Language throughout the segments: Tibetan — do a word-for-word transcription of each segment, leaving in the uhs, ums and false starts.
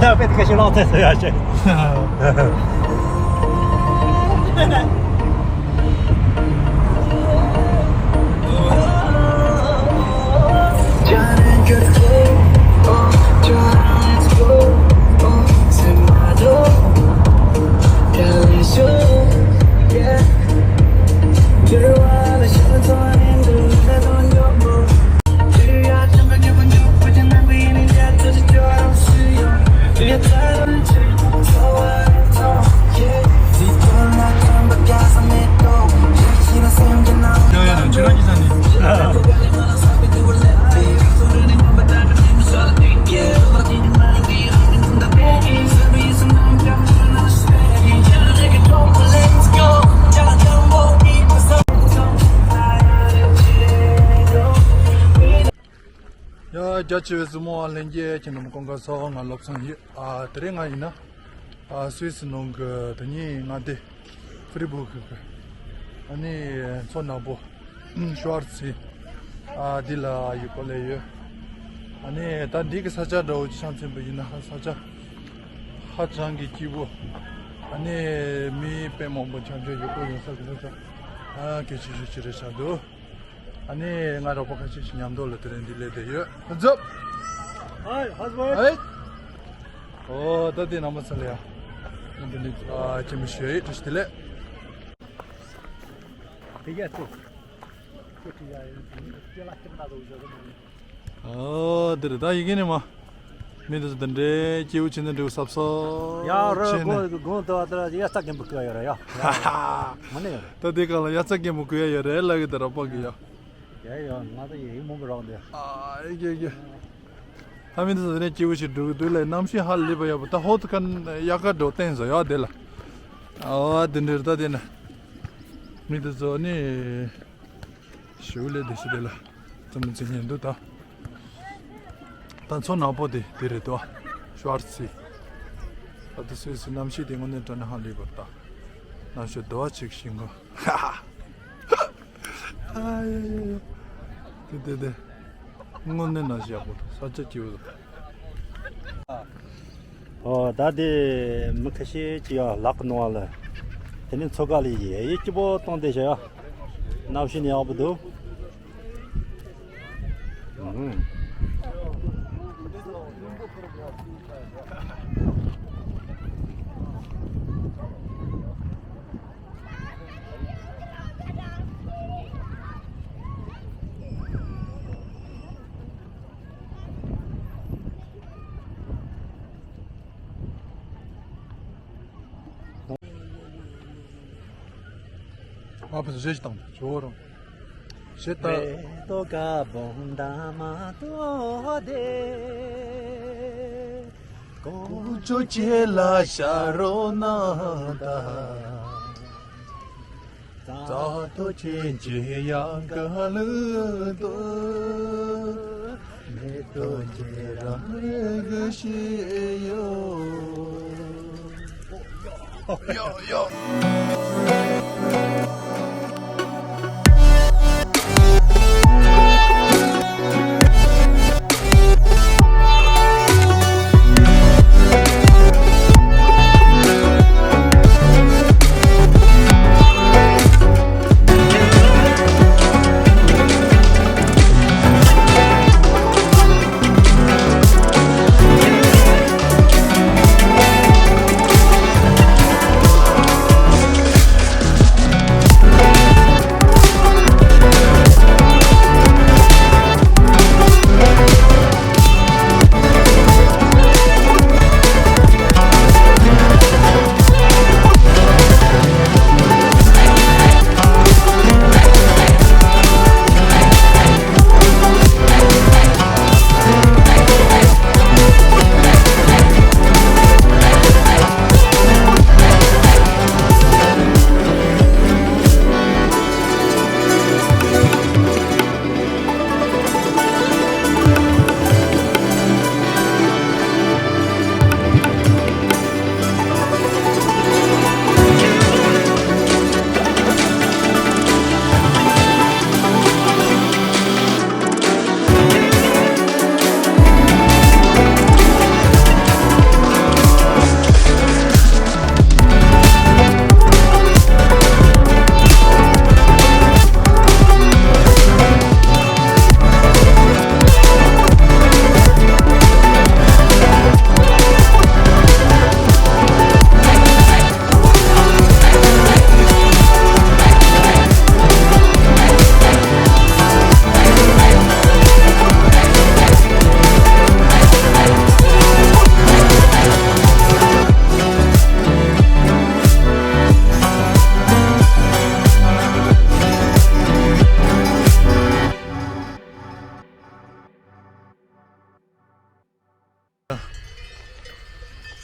ད་དཔེ་དེ་ཁ་ཤས་ལོག་ཚེ་ཟེར་ཡ་ཞིག་ཡ། རྒྱ་ཆེ་བའི་བཙུན་མོ་ཨ་ལྷན་རྒྱས་ཁྱེད་རྣམས་སྐུ་ཁམས་བཟང་། ང་བློ་བཟང་ཡོད། ཨ། དེ་རིང་ང་ཡིན་ན། ཨ། སུད་སི་ནང་གི་དེ་ཉིད་མངའ་སྡེ་ཧྥི་རི་སྦུག་གི། ཨ་ནི་མཚོ་ནག་པོ་ཤུ་ཝར་ཚི། ཨ། འདི་ལ་ཡོད་པ་ལས་ཡོད། ཨ་ནི་ད་འདི་གི་ས་ཆ་འདྲ་བོ་ཅིག་ཆ་མཚོན་པ་ཡིན་ན། ཧ། ས་ཆ་ཧ་ཅང་གི་སྐྱིད་པོ། ཨ་ནི་མི་དཔེ་མང་པོ་འཆམ་འཆམ་ཡོད་པ་ཡིན་ས་གི་ས་ཆ། ཨ། གལ་ཆེ་ཤོས་ཅིག་རེད་ཆགས་འདུག་ཨ་ནི་ང་རོགས་པ་ཁ་ཤས་ཤིག་མཉམ་དུ་ལ་དེ་རིང་འདི་སླེབས་བསྡད་ཡོད། What's up? Hi, how's it going? ཨེ། ཨོ། ད་དེ་ནང་མ་ཚ་ལ་ཡ། འདི་ནི། ཨ། ཅི་མི་ཤེས། བཀྲ་ཤིས་བདེ་ལེགས། དེ་ག་ཚོ། ཁྱོད་ཀྱི་ཡ་ཡོད་དེ་ནི་ལྕེ་ལ་ཁྱེར་ན་དོ་བཟོ་གི་མ་རེད། ཨོ། འདི་རེད། ད་ཡི་གེ་ནས་མ། མི་འདི་ཚོ་འདི་འདྲའི་སྐྱིད་པོ་བྱས་ནས་འགྲོ་གི་ཟབ་ཟབ་ཡ་ར་བྱས་ནས། དགོང་དགོང་དུ་བ་དེ་ལ་ཡ་ཙག་གེ་འབུ་ཀི་ཡ་ཡོད་ར་ཡ། ཧ་ཧ། མ་ནི་ཡོད་ར། ད་དེ་ག་ལ་ཡ་ཙག་གེ་འབུ་ཀི་ཡ་ཡོད་ར་ལ་གི་དེ་ར་པ་གི་ཡ། ཡ་ཡ། ང་ད་ཡི་མོ་གི་རོགས་འདི། ཨ། ཡི་གེ་ཡི་གེ། ད་མི་འདི་ཚོ་འདི་འདྲའི་སྐྱིད་པོ་ཞིག་འགྲོ་གི་འདུག་ལ། གནམ་གཤིས་ཧ་ལས་པ་ཡག་པོ། ད་ཧོ་ཏུ་ཁན་ཡག་ག་འགྲོ་བསྟན་བཟོ་ཡ་དེ་ལ། ཨ། དེ་འདྲ་རེད། ད་དེ་ན་མི་འདི་ཚོ་ནི། ཞེའུ་ལས་དེ་ཤི་དེ་ལ་ཙམ་ཙི་ཉན་འདུག་ད། ད་མཚོ་ནག་པོ་དེ་དེ་རེད་དོ། ཤུ་ཝར་ཚི། ད་དེ་སུད་སི་གནམ་གཤིས་དེ་དངོས་གནས་དྲང་གནས་ཧ་ལས་པར་ད། གནམ་གཤིས་དུ་བ་ཅིག་ཤིང་གོ། ཨ་ཡ་ཡ་ཡ། དེ་དེ་དེ། དངོས་གནས་གནམ་གཤིས་ཡག་པོ། ས་ཆ་སྐྱིད་པོ། ཨོ། ད་དེ་མི་ཁ་ཤས་ཀྱིས་ཡང་ལག་གི་ནང་ལ། དེ་ནས་མཚོ་ཁ་ལ་ཡེ་ཡེ་སྐྱིད་པོ་བཏང་བསྡད་བཞག་ཡ། གནམ་གཤིས་ནི་ཡག་པོ་འདུག་ཨུམ། ཨ་ཕ་རེ་ཞིག་བཏང་ཇོ་རང་། ཞེ་ད། རེ་ཏོ་ཀ་བོང་ད་མ་ཏོ་དེ། ཀོ་ཅོ་ཅེ་ལ་ཤ་རོ་ན་ད། ཙ་ཏོ་ཅེ་ཅེ་ཡ་ག་ལུ་ཏོ། མེ་ཏོ་ཅེ་ར་རེ་ག་ཤེ་ཡོ། ཡོ་ཡོ།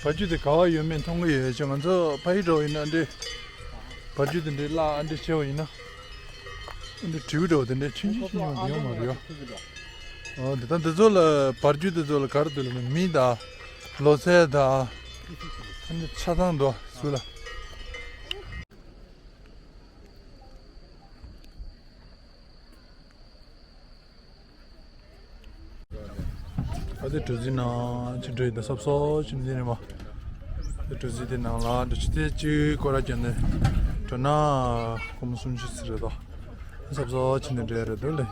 བར་རྒྱུད་དེ་ག་བ་ཡོད་མེད་མཐོང་གི་ཡོད་ཅེས། ང་ཚོ་ཕ་ཡུལ་འགྲོ་བ་ཡིན་ན་འདི་བར་རྒྱུད་དེ་འདྲའི་བརླག་འདི་བྱས་པ་ཡིན་ན། འདི་བྲིས་འགྲོ་བ་དེ་འདྲའི་ཆུང་ཆུང་ཆུང་ཆུང་ཡོད་མ་རེད་ཡ། འོ་འདི་ད་འདི་ཚོ་ལ་བར་རྒྱུད་འདི་ཚོ་ལ་ག་རེ་འདུག་ལབ་ན་མི་དང་ལོ་ཚད་དང་། འདི་ཆ་ཚང་འདུག་ཟུར་ལ། ཨ་དེ་གྲུ་གཟིངས་ནང་ཅིག་འགྲོ་ཡི་ད། སོབ་སོབ་ཁྱིམ་ཚང་རེད་མ། དེ་གྲུ་གཟིངས་དེ་ནང་ལ་འགྲོ་ཆུ་ཚོད་གཅིག་སྐོར་ར་བརྒྱབ་ནས་འགྲོ་ན་སྒོར་མོ་སུམ་ཅུ་ཙམ་རེད་དོ། སོབ་སོབ་ཁྱིམ་ནས་འགྲོ་ཡ་རེད་འདུག་ལེ།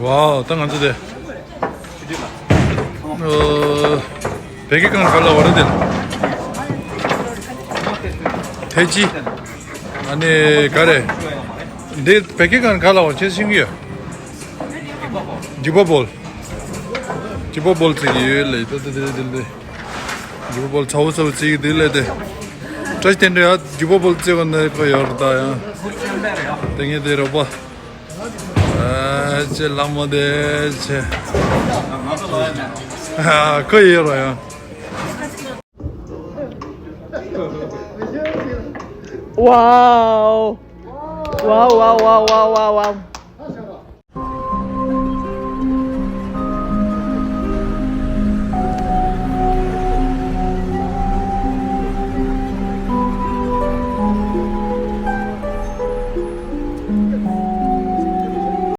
ཝའོ། ད་ང་ཚོ་དེ། ཨོ། བོད་སྐད་སྒང་ག་ལབ་པ་རེད་དེ། ཐེ་ཅི། ཨ་ནི་ག་རེ། འདི་བོད་སྐད་སྒང་ག་ལབ་པ་ཁྱེད་ཤེས་ཀྱི་ཡོད། ཇུ་བ་བོལ། ཇུ་བ་བོལ་ཟེར་གྱི་ཡོད་ལེ། ད་ད་དེ་དེ་དེ། ཇུ་བ་བོལ་ཚ་བོ་ཚ་བོ་ཟེར་གྱི་འདུག་ལེ་དེ། བཀྲ་ཤིས་དེ་འདྲ་ཡ་ཇུ་བ་བོལ་ཟེར་བ་ནི་ཁོ་ཡོད་རེད་ད་ཡ། དེ་ངས་དེ་རོགས་པ། ཨ་ཅེ་ལ་མོ་དེ་ཅེ། ཨ་ཁོ་ཡོད་ར་ཡང་། Wow. Wow, wow, wow, wow, wow, wow.